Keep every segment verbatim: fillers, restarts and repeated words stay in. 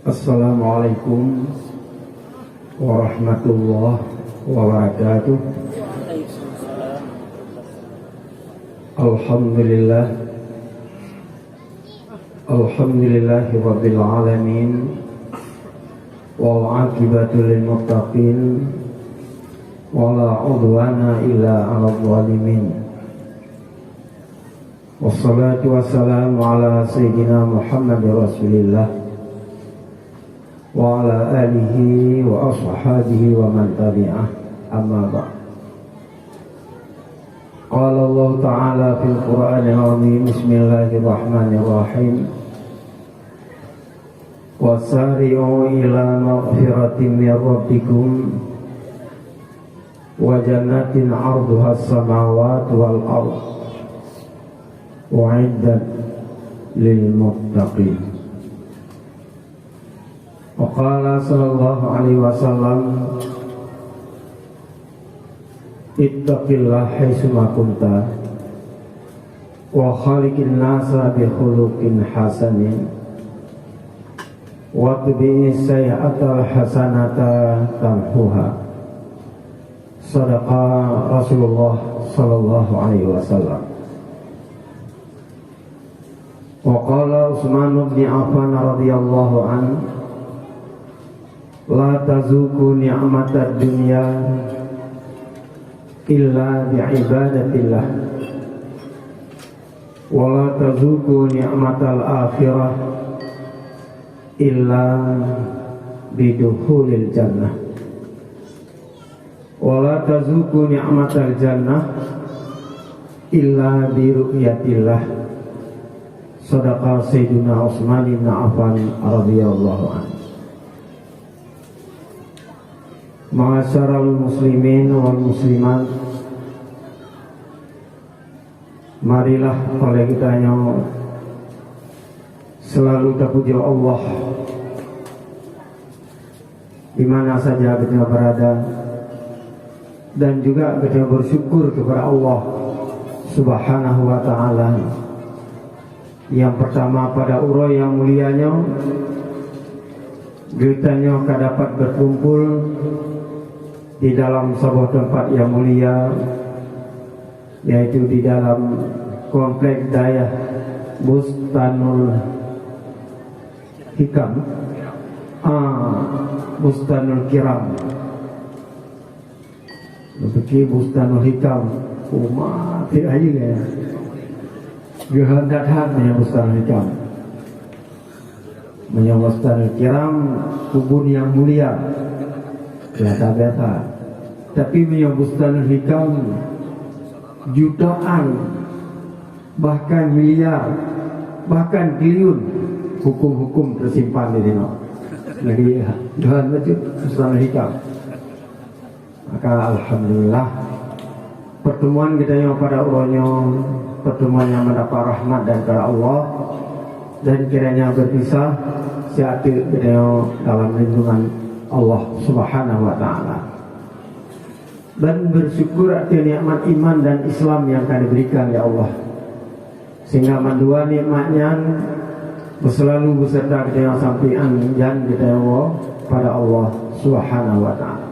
Assalamualaikum warahmatullahi wabarakatuh. Alhamdulillah. Alhamdulillahi rabbil alamin. Wal aqibatu lil muttaqin. Wala udwana illa 'alal zalimin. Wassalatu wassalamu ala sayyidina Muhammad Rasulillah wa ala alihi wa ashabihi wa man tabi'ah. Amma ba'd. Qala Allah Ta'ala fil Qur'anil Azim, bismillahirrahmanirrahim. Wasari'u ila maghfiratin min rabbikum wa jannatin 'arduhas samawati wal ard, u'iddat lil muttaqin. Wa qala sallallahu alaihi wasallam, ittaqillah haitsuma kunta, wa khaliqin nasa bi khuluqin hasanin, wa atbi'is sayyi'atal hasanata tamhuha. Sadaqa Rasulullah sallallahu alaihi wasallam. Wa qala Utsman bin Affan radhiyallahu anhu, la tazuqu ni'matad dunya illa bi ibadatillah, wa la tazuqu ni'matal akhirah illa bidukhulil jannah. Wa la tazuqu ni'matal jannah illa bi ru'yatillah. Sadaqa Sayyiduna Utsman bin Affan radhiyallahu anhu. Ma'asyiral muslimin wal muslimat, marilah oleh geutanyoe selalu tapujoe Allah di mana saja geutanyoe berada, dan juga geutanyoe bersyukur kepada Allah Subhanahu wa Ta'ala. Yang pertama, pada uroe nyang mulia nyoe, geutanyoe ka dapat berkumpul di dalam saboh teumpat nyang mulia, yaitu di dalam komplek dayah Bustanul Hikam, ah, Bustanul Kiram. Neupike Bustanul Hikam, uma tiek ayeue ya. Geuhon that-that meunyoe Bustanul Hikam. Meunyoe Bustanul Kiram, kubun nyang mulia, biasa-biasa. Tapi meunyoe Bustanul Hikam, jutaan, bahkan miliar, bahkan triliun hukum-hukum tersimpan di sinoe. Jadi, ya, Tuhan bacut Bustanul Hikam. Maka alhamdulillah, pertemuan geutanyoe pada uroe nyoe, pertemuan nyang mendapat rahmat daripada Allah, dan kiranya berpisah siat teuk geutanyoe dalam lindungan Allah Subhanahu wa Ta'ala. Dan bersyukur atas nikmat iman dan Islam yang ka diberikan ya Allah, sehingga mandua nikmat nyan beuselalu beserta geutanyoe sampoe an jan geutanyoe woe pada Allah Subhanahu wa Ta'ala.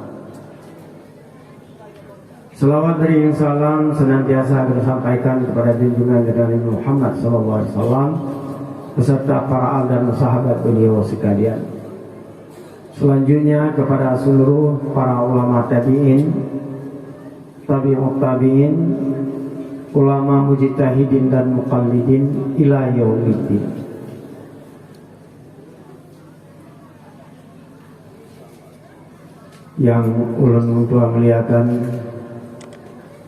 Selawat beriring salam senantiasa kita sampaikan kepada junjungan kita Nabi Muhammad sallallahu alaihi wasallam beserta para al dan sahabat beliau sekalian. Selanjutnya kepada seluruh para ulama tabi'in, tabi'ut tabi'in, ulama mujtahidin dan muqallidin ila yaumiddin. Yang ulôn tuan muliakan,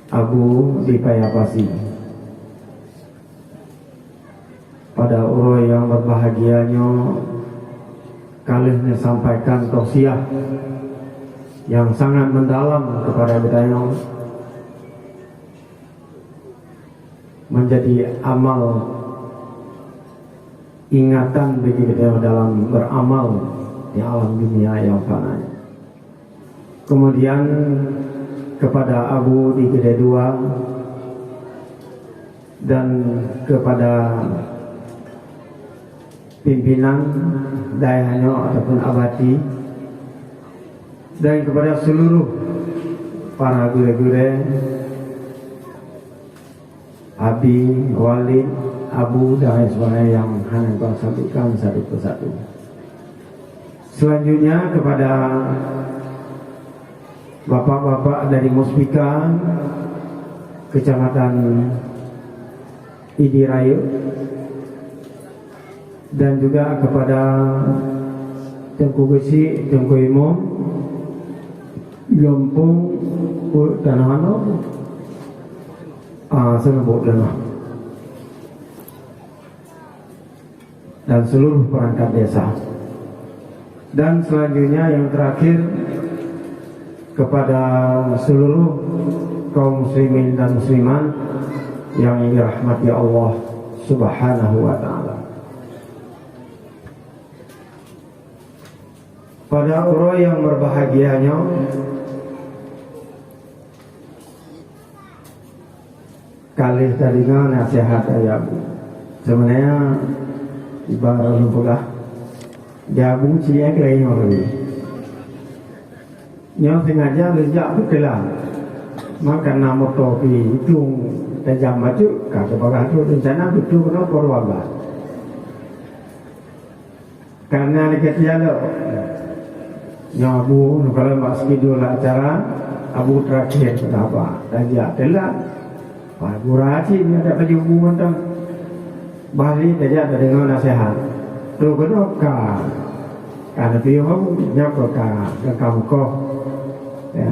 Abu di Paya Pasi. Pada uroe nyang berbahagia nyoe, ka lheueh neusampaikan tausiah nyang sangat mendalam kepada geutanyoe. Menjadi amal ingatan bagi kita dalam beramal di alam dunia yang fana. Kemudian kepada Abu di kedai dua dan kepada pimpinan dayah nyoe ataupun abati, dan kepada seluruh para gurée-gurée, abi, walid, abu, dan lain sebagainya yang hana kuasa sebutkan satu persatu. Selanjutnya kepada bapak-bapak dari Muspika Kecamatan Idi Raya, dan juga kepada Teungku Geuchik, Teungku Imum, Gampông Peuet Tanah Anom, ah, Seuneumbok Deunah, dan seluruh perangkat desa. Dan selanjutnya yang terakhir, kepada seluruh kaum muslimin dan muslimat yang dirahmati Allah Subhanahu wa taala. Pada uroe nyang berbahagia nyoe, ka lheueh tadeungoe naseuhat ayah bu. Sebenarnya, ibarat lôn peugah, di abu ciliak lagée nyoe tadi. Nyoe sengaja lôn jak beukeulang. Maka na moto pi itu tajam bacut, ka teupeugah tu rencana beutôi keunoe peuruwah. Karena lagée nyan lom. Nyoe abu, neukalon bak spidol acara, abu terakhir peugah haba. Tajak teulat. Wah, gura cit nyoe dak baju bu mantong. Bah lé tajak tadeungoe naseuhat. Tu keunoe ka. Ka neupiôh abu, nyoe ka, ka, ka mukoh. Ya.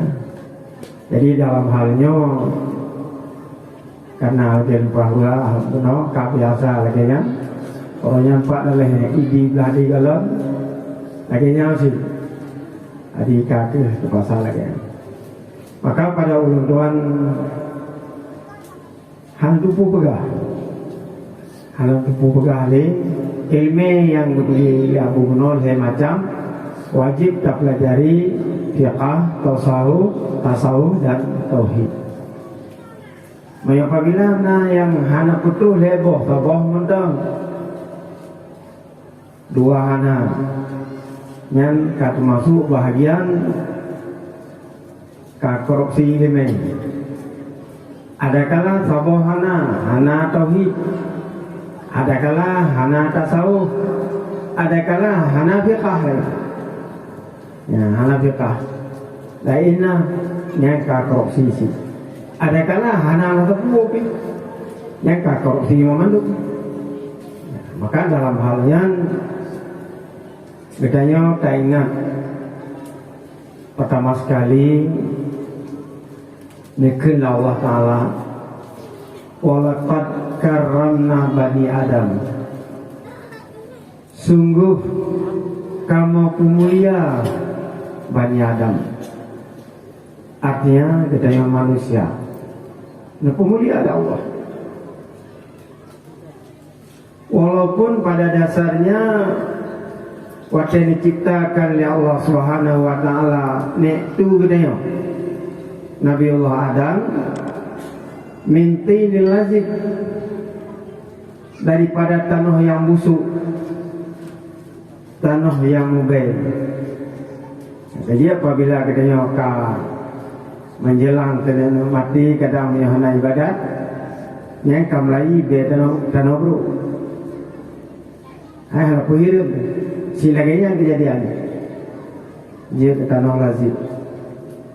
Jadi dalam hal nyoe, karena lagée lumpah bola, bunoe ka biasa lagée nyan. Uroe nyan pat leleh idi blah di galon, lagée nyan cit. Jadi ka keuh teupaksa lagée nyan. Maka pada ulôn tuan, hana teupeu peugah. Hana teupeu peugah lé, ileumé nyang geubri lé Abu Geunoe lhée macam, wajéb tapeulajari fiqah, tasawuf, tasawuf dan tauhid. Meunyoe apabila na nyang hana putôh lhée boh, saboh mantong, dua hana, nyan ka teumasuk bahagian ka korupsi ileumé. Adakala saboh hana, hana tauhid. Adakala hana tasawuf. Adakala hana fiqah lagi. Ya, hana fiqah. Laén na nyang ka korupsi cit. Adakala hana rasa puwoe pih, nyang ka korupsi mandum. Maka dalam hal nyan, geutanyoe taingat, pertama sekali, neukheun lé Allah Taala, "Walaqad karramna bani Adam." Sungguh kamoe peumulia Bani Adam. Artinya, geutanyoe manusia neupeumulia lé Allah. Walaupun pada dasarnya, watée neuciptakan lé Allah Subhanahu wa Taala, nek tu geutanyoe, Nabiullah Adam, min tinil lazib, daripada tanoh nyang busuk, tanoh nyang mubée. Jadi, apabila geutanyoe ka menjelang keuneuk maté, kadang meunyoe hana ibadat, nyan ka meulayi bée tanoh, tanoh brok. Hai, hana peuhireuen. Si lagée nyan keujadian. Jeuet keu tanoh lazib.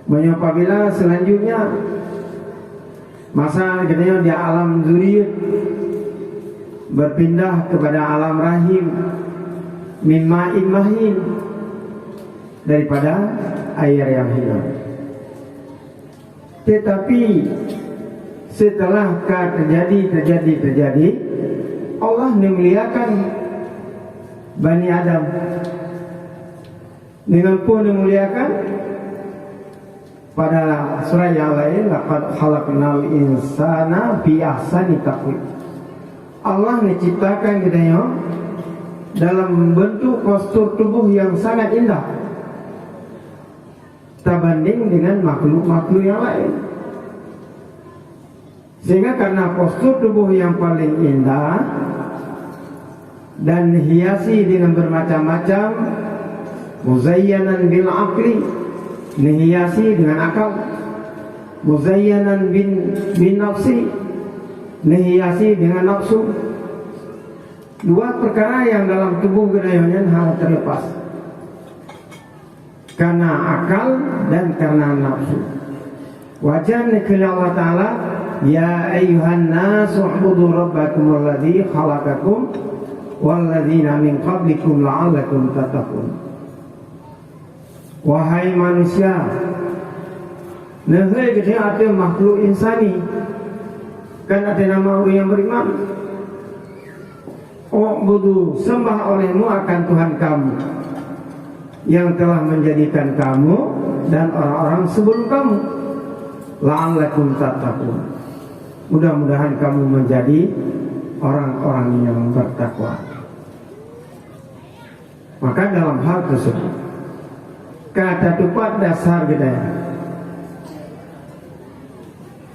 Meunyoe apabila seulanjutnya masa geutanyoe di alam zuriat berpindah kepada alam rahim, min ma'in mahin, daripada air yang hilang. Tetapi setelah ka terjadi, terjadi, terjadi, Allah memuliakan Bani Adam. Dengan pun memuliakan, pada surat yang lain, "Laqad khalaqnal insana fi ahsani taqwim." Allah menciptakan geutanyoe dalam bentuk postur tubuh yang sangat indah. Tabanding dengan makhluk-makhluk yang lain. Sehingga karena postur tubuh yang paling indah, Dan hiasi dengan bermacam-macam, muzayyanan bil aqli, dihiasi dengan akal, muzayyanan bin, bin nafsi, dihiasi dengan nafsu. Dua perkara yang dalam tubuh geutanyoe nyan hana terlepas. Karena akal dan karena nafsu. Wajan kheun Allah Ta'ala, "Ya ayyuhan nasu u'budu rabbakumul ladzi khalaqakum wal ladzina min qablikum la'allakum tattaqun." Wahai manusia, neuhôi geutanyoe ateueh makhluk insani, kan ateueh nama ureuëng nyang beriman. U'budu, sembah olehmu akan Tuhan kamu yang telah menjadikan kamu dan orang-orang sebelum kamu. La'allakum tattaqun. Mudah-mudahan kamu menjadi orang-orang yang bertakwa. Maka dalam hal tersebut, ka tatupat dasar geutanyoe.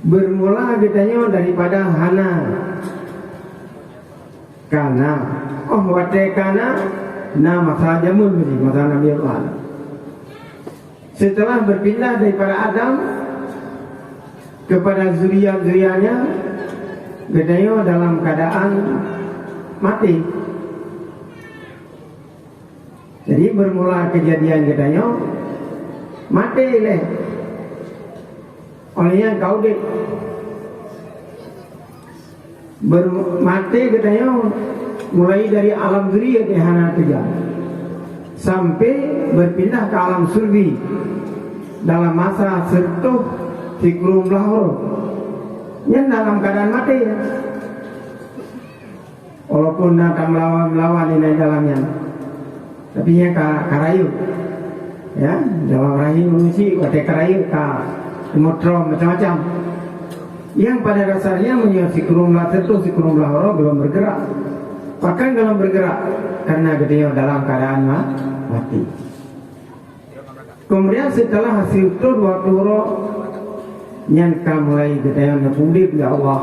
Bermula geutanyoe daripada hana. Kana. Oh, watée kana, na masa jameun lagi, masa Nabi Allah. Setelah berpindah daripada Adam kepada zuriat-zuriatnya, geutanyoe dalam keadaan mati. Jadi, bermula kejadian geutanyoe, mati lé. Óh lheueh nyan ka udeb. Ber-, maté geutanyoe mulai dari alam zuriat nyang hana teuga, sampai berpindah ke alam sulbi dalam masa seureutôh sikureueng blaih uroe. Nyan dalam keadaan maté. Walaupun na tamelawan-melawan inan dalam nyan, tapi nyan ka, ka rayeuk. Ya, dalam rahim manusia watée ka rayeuk ka meutrôm macam-macam. Yang pada dasarnya meunyoe sikureueng blaih seureutôh sikureueng blaih uroe belum bergerak. Bahkan belum bergerak karena geutanyoe dalam keadaan ma-, mati. Kemudian setelah seureutôh dua ploh uroe, nyan ka mulai geutanyoe neupeuudeb lé Allah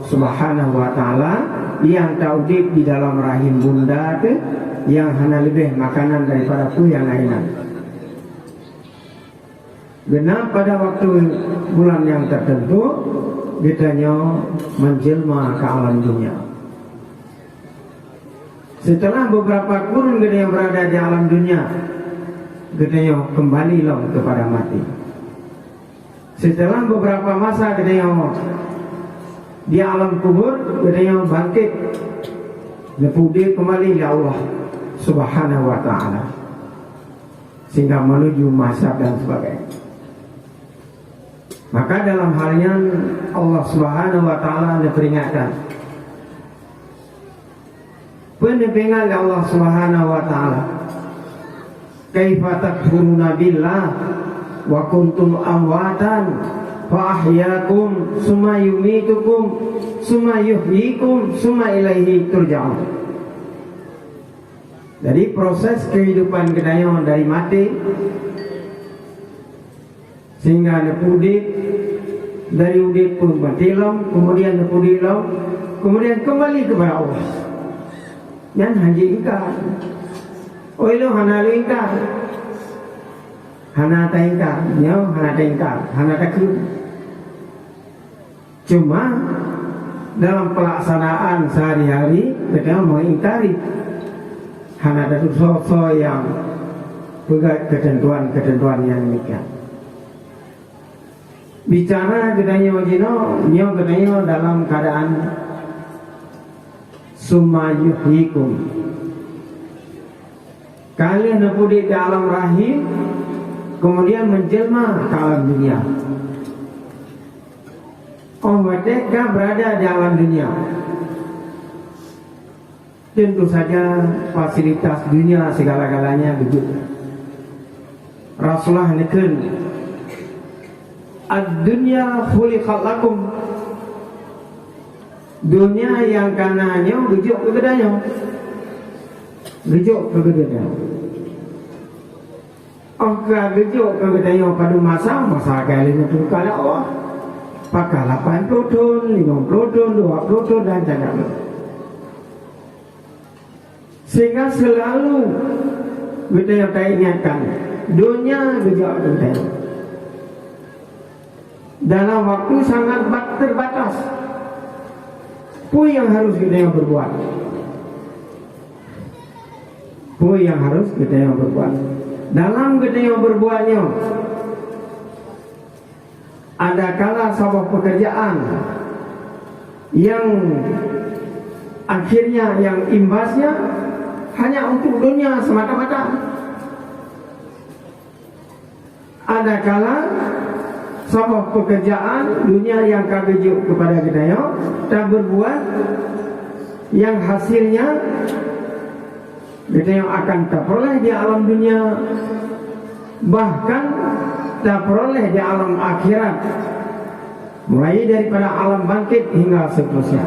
Subhanahu wa Ta'ala, nyang taudeb di dalam rahim bunda teuh, nyang hana leubeh makanan daripada peue nyang na inan. Geunap pada waktu bulan nyang tertentu, geutanyoe menjelma ke alam dunia. Setelah beberapa kurun geutanyoe berada di alam dunia, geutanyoe kembali lom kepada mati. Setelah beberapa masa geutanyoe di alam kubur, geutanyoe bangkit, neupeuudeb kembali lé Allah Subhanahu wa Ta'ala, sehingga menuju mahsyar dan sebagainya. Maka dalam hal nyan Allah Subhanahu wa Ta'ala neupeuingatkan. Peue neupeuingat lé Allah Subhanahu wa Ta'ala? "Kaifa takfuruna billah wa kuntum amwatan fa ahyakum summa yumitukum summa yuhyikum summa ilaihi turja'un." Jadi proses kehidupan geutanyoe dari maté sehingga neupeuudeb, dari udeb pun maté lom, kemudian neupeuudeb lom, kemudian kembali kepada Allah. Nyan hana jiingkar. Oi lôn hana lôn ingkar. Hana taingkar, nyoe hana taingkar, hana takheun. Cuma dalam pelaksanaan sehari-hari, geutanyoe mengingkari. Hana tatusoe-soe nyang peugah ketentuan-ketentuan nyang demikian. Bicara geutanyoe jinoe, nyoe geutanyoe dalam keadaan summa yuhyikum. Ka lheueh neupeuudeb di alam rahim, kemudian menjelma ke alam dunia. Óh watée ka berada di alam dunia, tentu saja fasilitas dunia segala-galanya beujeuet. Rasulullah neukheun, "Ad-dunya khuliqat lakum." Dunia nyang ka na nyoe geujok keu geutanyoe. Geujok keu geutanyoe. Óh ka geujok keu geutanyoe padub masa, masa ka lheueh neuteuka lé Allah. Pakon lapan ploh thon, limong ploh thon, dua ploh thon dan cagam. Sehingga selalu geutanyoe taingatkan, donya geujak geutanyoe dalam waktu sangat bat-, terbatas. Peue nyang harus geutanyoe berbuat? Peue nyang harus geutanyoe berbuat? Dalam geutanyoe berbuat nyoe, ada kala saboh pekerjaan yang akhirnya, yang imbasnya hanya untuk dunia semata-mata. Ada kala saboh pekerjaan dunia yang ka geujok kepada geutanyoe, taberbuat yang hasilnya geutanyoe akan taperoleh di alam dunia, bahkan taperoleh di alam akhirat, mulai daripada alam bangkit hingga seterusnya.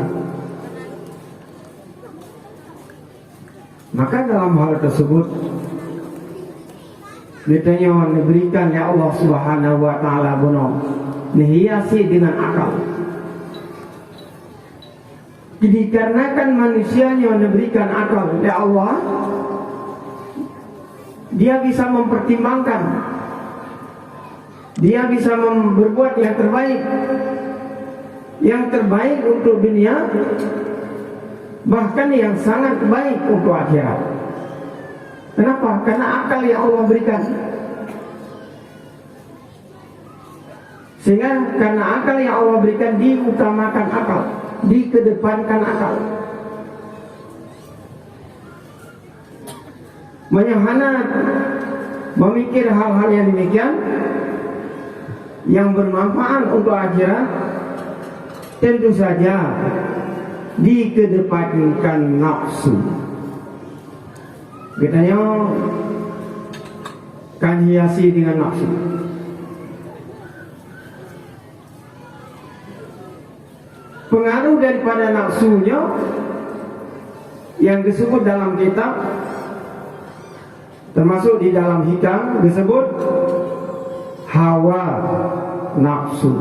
Maka dalam hal tersebut, geutanyoe neuberikan lé Allah Subhanahu wa Taala bunoe, neuhiasi dengan akal. Dikarenakan manusia nyoe neuberikan akal lé Allah, dia bisa mempertimbangkan, dia bisa mem-, berbuat yang terbaik, yang terbaik untuk dunia, bahkan yang sangat baik untuk akhirat. Kenapa? Karena akal yang Allah berikan. Sehingga karena akal yang Allah berikan, diutamakan akal, dikedepankan akal. Meunyoe hana memikir hal-hal yang demikian, yang bermanfaat untuk akhirat, tentu saja dikedepankan nafsu. Geutanyoe kan hiasi dengan nafsu. Pengaruh daripada nafsu nyoe yang disebut dalam kitab, termasuk di dalam hikam, disebut hawa nafsu.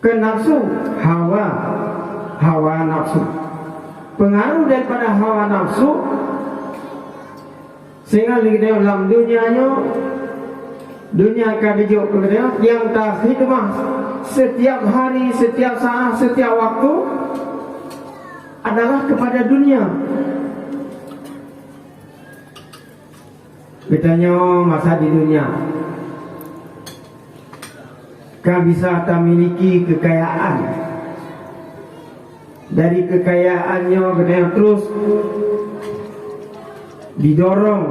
Ke nafsu, hawa, hawa nafsu. Pengaruh daripada hawa nafsu, sehingga lagèe lam dunia nyoe, dunia ka dijok keu geutanyoe, nyang takhidmah setiap hari, setiap saat, setiap waktu adalah kepada dunia. Geutanyoe masa di dunia ka bisa tamiliki keukayaan. Dari keukayaan nyoe geutanyoe terus didorong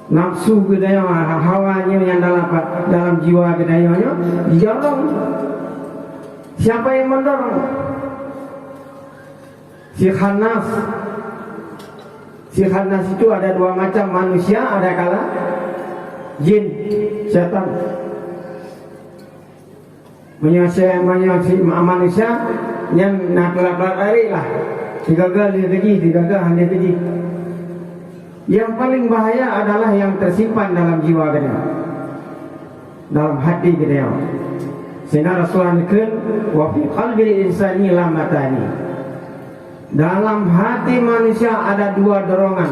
nafsu geutanyoe, hawa nyoe nyang dalam, dalam jiwa geutanyoe nyoe didorong. Siapa yang mendorong? Si khannas. Si khannas itu ada dua macam manusia, ada kala jin, setan. Meunyoe si, meunyoe si ma-, manusia, nyan na teulat-teulat lari lah. Sigaga lheueh keujih, sigaga hana keujih. Yang paling bahaya adalah yang tersimpan dalam jiwa geutanyoe, dalam hati geutanyoe. Sehingga Rasulullah neukheun, "Wa fi qalbil insani lamatani." Dalam hati manusia ada dua dorongan.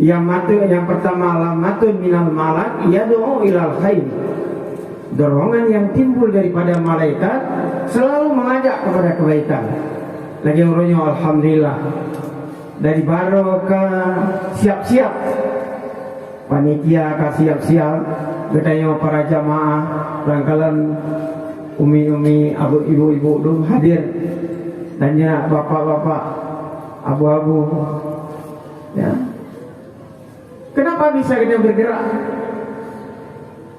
Yang mata, yang pertama, lamatun minal malak yad'u ilal khair. Dorongan yang timbul daripada malaikat selalu mengajak kepada kebaikan. Lagèe uroe nyoe, alhamdulillah. Dari baroe ka siap-siap. Panitia ka siap-siap. Geutanyoe para jamaah, barangkalan umi-umi, abu, ibu-ibu dum hadir. Dan ya, bapak-bapak, abu-abu. Ya. Kenapa bisa kita bergerak?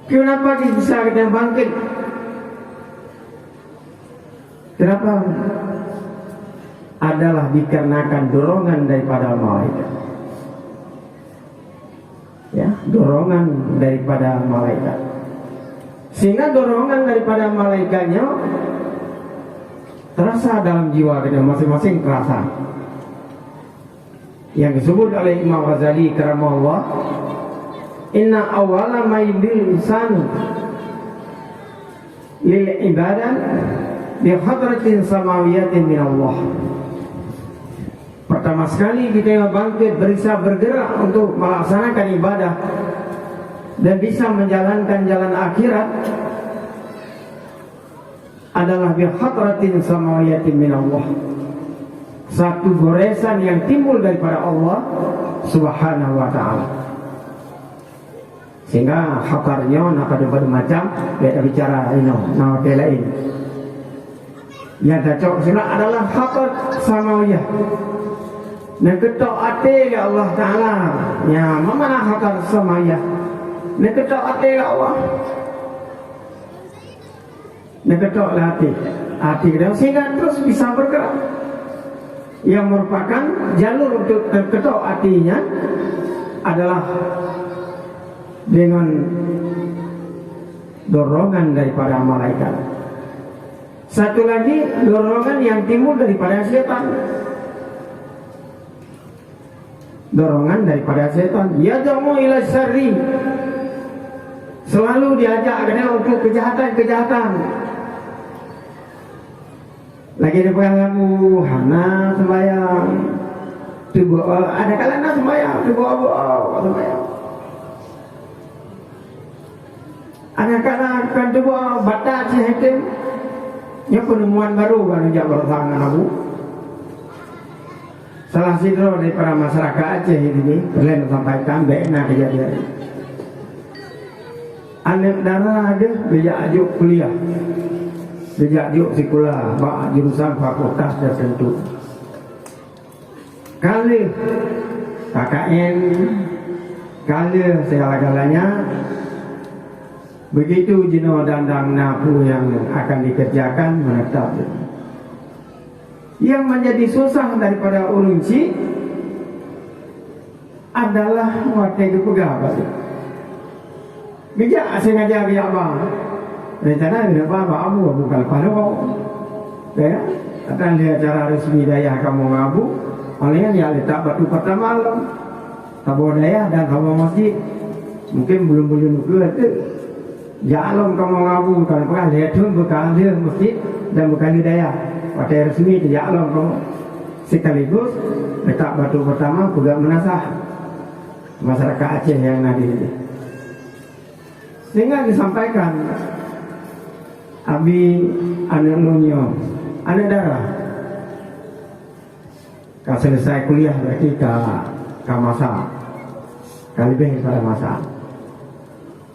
Kenapa bisa kita bangkit? Kenapa? Adalah dikarenakan dorongan daripada malaikat. Ya, dorongan daripada malaikat. Sehingga dorongan daripada malaikatnya terasa dalam jiwa kita masing-masing, terasa. Yang disebut oleh Imam Ghazali karamahullah, "Inna awwala ma yubdil insanu lil ibadah Bi hadratin samawiyatin min Allah. Pertama sekali kita bangkit, bisa bergerak untuk melaksanakan ibadah dan bisa menjalankan jalan akhirat adalah bi hadratin samawiyatin min Allah. Satu goresan yang timbul daripada Allah Subhanahu wa Ta'ala. Sehingga hadar nyoe na padum-padum macam, bèk tabicara inoe, na watèe laén. Nyang tacok sinan adalah hadar samawiyah. Neukeutôk até lé Allah Ta'ala. Nyan, ma makna hadar samawiyah? Neukeutôk até lé Allah. Neukeutôk lé até. Até kita sehingga terus bisa bergerak. Yang merupakan jalur untuk terketok até nyan adalah dengan dorongan daripada malaikat. Satu lagi, dorongan yang timbul daripada setan. Dorongan daripada setan. Yad'u ila syarri. Selalu diajak kena untuk kejahatan-kejahatan. Lagi dipeugah lagu, hana sembahyang. Tuboh, eh, ada kala na sembahyang, tuboh abu, oh, sembahyang. Ada kala kan tuboh batat si Hatim. Nyoe penemuan baru kan jak bersama ngon Abu. Salah sidroe daripada masyarakat Aceh ini, peureulèe sampaikan, bèk na kejadian. Aneuk dara deuh geujak jok kuliah, geujak jok sikula bak jurusan fakultas tertentu. Ka lheueh K K N, ka lheueh segala-galanya, begitu jinoe dan, dan na peue nyang akan dikerjakan, menetap. Yang menjadi susah daripada ureueng chik adalah watèe geupeugah bak lé. Bijak sengaja bijak ba. Rencana bijak ba bak Abu, Abu ka leupah lom. Ya, datang lé acara resmi dayah kamoe ngon Abu, paléng nyan letak batu pertama lom. Saboh dayah dan saboh masjid. Mungkin belum-belum ke tu. Jak lom kamoe ngon Abu, ka leupah lhèe thôn beukalheueh masjid dan beukalheueh dayah. Watèe resmi tu jak lom kamoe. Sekaligus letak batu pertama peugah meunasah masyarakat Aceh nyang na di sini. Sehingga disampaikan, Abi, aneuk lôn nyoe, aneuk dara, ka selesai kuliah, berarti ka, ka masa, ka leubeh daripada masa.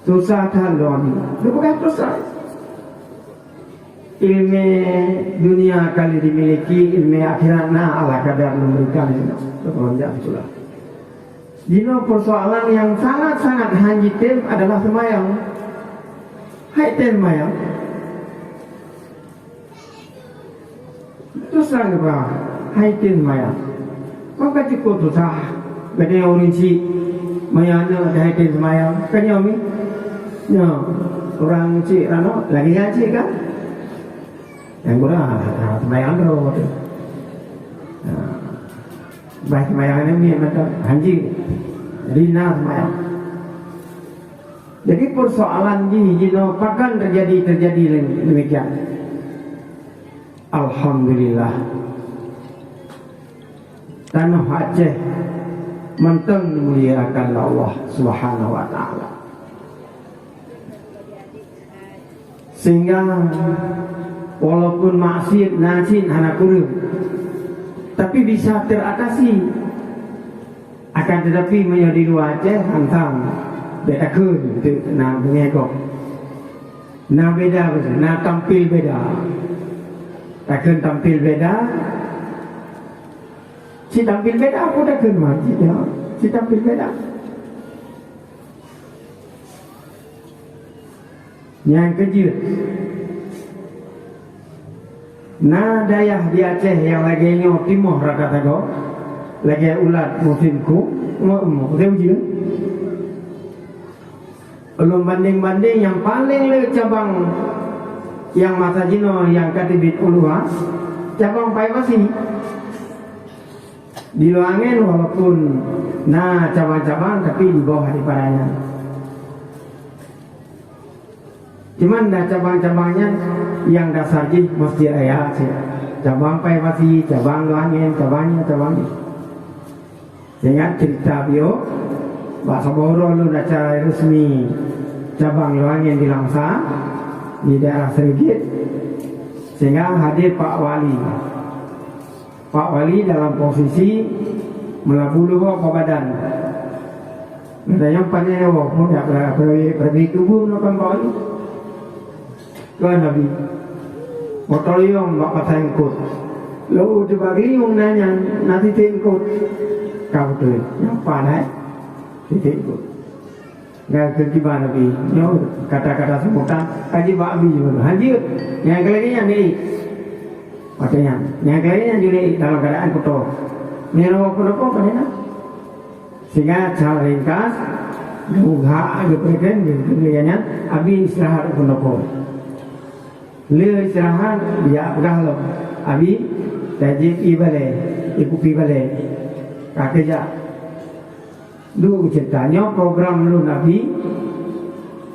Susah that lôn, geupeugah susah. Ilmu dunia kali dimiliki, ilmu akhirat na Allah kadar memberikan. Teupeulonjak sikula. Jinoe persoalan yang sangat-sangat han jitem adalah seumayang. Hai tem seumayang. Terus terang geupeugah, hai tem seumayang. Maka cukup susah. Geutanyoe ureueng chik, meuaneuk hai tem seumayang. Kan nyoe mi? Nyoe, ureueng chik ranok, lagèe nyan chik kan? Nyang gura, ha, seumayang droe tu. Ha. Bah seumayang nyan miet mantong, hanjeuet. Jadi na seumayang. Jadi persoalan jih jinoe pakon terjadi, terjadi demikian. Alhamdulillah. Tanoh Aceh mantong dimuliakan Allah Subhanahu wa Ta'ala. Sehingga walaupun maksiat na cit hana kureueng, tapi bisa teratasi. Akan tetapi meunyoe di luwa Aceh hantom, beda kheun, na beungéh gob. Na beda, na tampil beda. Takheun tampil beda, si tampil beda pun takheun mati, ya. Si tampil beda. Nyang keujeuet, na dayah di Aceh nyang lagèe nyoe timoh raka sagoe, lagèe ulat musim ku, mu-, mu-, musim ujeuen. Ulôn bandeng-bandeng nyang paleng le cabang nyang masa jinoe nyang ka teubiet u luwa, cabang pai pasi. Di luwa angén walaupun na cabang-cabang, tapi di bawah daripada nyan. Cuman dah cabang-cabang nyan, nyang dasar jih Masjid Raya cit. Cabang Paipasi, cabang Luangin, cabang nyan, cabang nyan. Sehingga cerita beliau, bak saboh uroe lôn acara resmi cabang Luangin di Langsa, di daerah Serigit, sehingga hadir Pak Wali. Pak Wali dalam posisi meulabu luhoe bak badan. Geutanyoe pane nyoe pun dak pernah, pernah, pernah tubuh nyoe kan Pak Wali. Keu Nabi. Moto yong bak pasai eungkot. Lalu di bagi yong nanya, nanti ti eungkot. Ka beutôi. Nyoe pandai. Titik eungkot. Nyan keu kiban Nabi. Nyoe kata-kata sambutan. Kaji bak Abi juga. Hanjeuet. Nyang keu lagèe nyan ni. Watèe nyan. Nyang keu lagèe nyan juga dalam keadaan kuto. Nyoe pun apa pada nyan? Sehingga cara ringkas, geuhak geupeugah, geupeugah nyan, Abi istirahat u peunopo. Lheueh istirahat, jak peugah lom, "Abi, tajép ié balèe, ié kupi balèe." Ka keujak. Duek cerita nyoe program lôn Abi,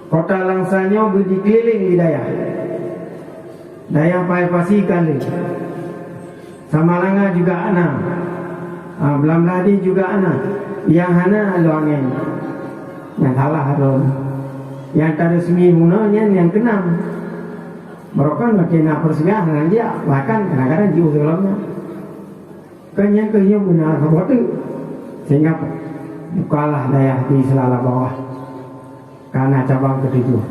Kota Langsa nyoe beudikeulileng di dayah. Dayah Paipasi ka lheueh. Samalanga juga na. Ah, Beulamladi juga na. Nyang hana Luangin. Nyang salah lôn. Nyang taresmi bunoe nyan nyang keunam. Barokon makin na peureusingah ngon dia, bahkan kadang-kadang jiôh sigohlom nyan. Kan nyang keuh nyoe beuna saboh teuk. Sehingga bukalah dayah di Seulala Bawah. Ka na cabang keutujoh.